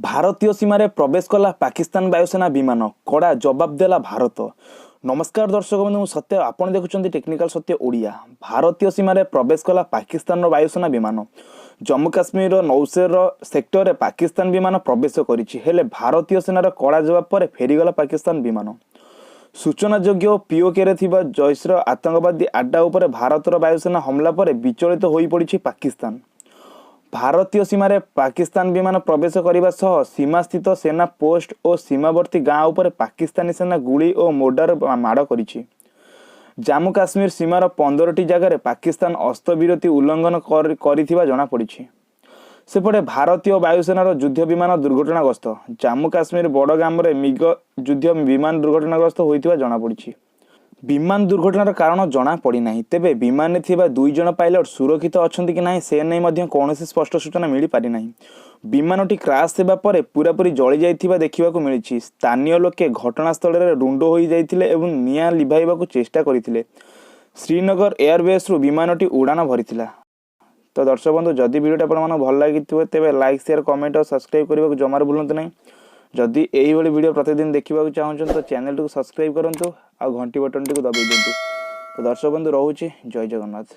ଭାରତୀୟ ସୀମାରେ ପ୍ରବେଶ କଲା ପାକିସ୍ତାନ ବାୟୁସେନା ବିମାନ, କଡ଼ା ଜବାବ ଦେଲା ଭାରତ। ନମସ୍କାର ଦର୍ଶକ ବନ୍ଧୁ, ମୁଁ ସତ୍ୟ, ଆପଣ ଦେଖୁଛନ୍ତି ଟେକ୍ନିକାଲ ସତ୍ୟ ଓଡ଼ିଆ। ଭାରତୀୟ ସୀମାରେ ପ୍ରବେଶ କଲା ପାକିସ୍ତାନର ବାୟୁସେନା ବିମାନ। ଜମ୍ମୁ କାଶ୍ମୀରର ନୌସେର ସେକ୍ଟରରେ ପାକିସ୍ତାନ ବିମାନ ପ୍ରବେଶ କରିଛି। ହେଲେ ଭାରତୀୟ ସେନାର କଡ଼ା ଜବାବ ପରେ ଫେରିଗଲା ପାକିସ୍ତାନ ବିମାନ। ସୂଚନାଯୋଗ୍ୟ, ପିଓକେରେ ଥିବା ଜୈସର ଆତଙ୍କବାଦୀ ଆଡ୍ଡା ଉପରେ ଭାରତର ବାୟୁସେନା ହମଲା ପରେ ବିଚଳିତ ହୋଇପଡ଼ିଛି ପାକିସ୍ତାନ। ଭାରତୀୟ ସୀମାରେ ପାକିସ୍ତାନ ବିମାନ ପ୍ରବେଶ କରିବା ସହ ସୀମାସ୍ଥିତ ସେନା ପୋଷ୍ଟ ଓ ସୀମାବର୍ତ୍ତୀ ଗାଁ ଉପରେ ପାକିସ୍ତାନୀ ସେନା ଗୁଳି ଓ ମୋର୍ଟାର ମାଡ଼ କରିଛି। ଜାମ୍ମୁ କାଶ୍ମୀର ସୀମାର 15ଟି ଜାଗାରେ ପାକିସ୍ତାନ ଅସ୍ତ୍ରବିରତି ଉଲ୍ଲଂଘନ କରିଥିବା ଜଣାପଡ଼ିଛି। ସେପଟେ ଭାରତୀୟ ବାୟୁସେନାର ଯୁଦ୍ଧ ବିମାନ ଦୁର୍ଘଟଣାଗ୍ରସ୍ତ। ଜାମ୍ମୁ କାଶ୍ମୀର ବଡ଼ଗାମରେ ମିଗ ଯୁଦ୍ଧ ବିମାନ ଦୁର୍ଘଟଣାଗ୍ରସ୍ତ ହୋଇଥିବା ଜଣାପଡ଼ିଛି। ବିମାନ ଦୁର୍ଘଟଣାର କାରଣ ଜଣା ପଡ଼ିନାହିଁ। ତେବେ ବିମାନରେ ଥିବା 2 ଜଣ ପାଇଲଟ ସୁରକ୍ଷିତ ଅଛନ୍ତି କି ନାହିଁ, ସେ ନେଇ ମଧ୍ୟ କୌଣସି ସ୍ପଷ୍ଟ ସୂଚନା ମିଳିପାରିନାହିଁ। ବିମାନଟି କ୍ରାସ୍ ହେବା ପରେ ପୂରାପୂରି ଜଳିଯାଇଥିବା ଦେଖିବାକୁ ମିଳିଛି। ସ୍ଥାନୀୟ ଲୋକେ ଘଟଣାସ୍ଥଳରେ ରୁଣ୍ଡ ହୋଇଯାଇଥିଲେ ଏବଂ ନିଆଁ ଲିଭାଇବାକୁ ଚେଷ୍ଟା କରିଥିଲେ। ଶ୍ରୀନଗର ଏୟାରବେସ୍ରୁ ବିମାନଟି ଉଡ଼ାଣ ଭରିଥିଲା। ତ ଦର୍ଶକ ବନ୍ଧୁ, ଯଦି ଭିଡ଼ିଓଟି ଆପଣମାନଙ୍କୁ ଭଲ ଲାଗିଥିବ, ତେବେ ଲାଇକ୍, ସେୟାର, କମେଣ୍ଟ ଓ ସବସ୍କ୍ରାଇବ୍ କରିବାକୁ ଜମାରୁ ଭୁଲନ୍ତୁ ନାହିଁ। ଯଦି ଏଇଭଳି ଭିଡ଼ିଓ ପ୍ରତିଦିନ ଦେଖିବାକୁ ଚାହୁଁଛନ୍ତି, ତ ଚ୍ୟାନେଲଟିକୁ ସବସ୍କ୍ରାଇବ୍ କରନ୍ତୁ ଆଉ ଘଣ୍ଟି ବଟନଟିକୁ ଦବାଇ ଦିଅନ୍ତୁ। ତ ଦର୍ଶକ ବନ୍ଧୁ, ରହୁଛି। ଜୟ ଜଗନ୍ନାଥ।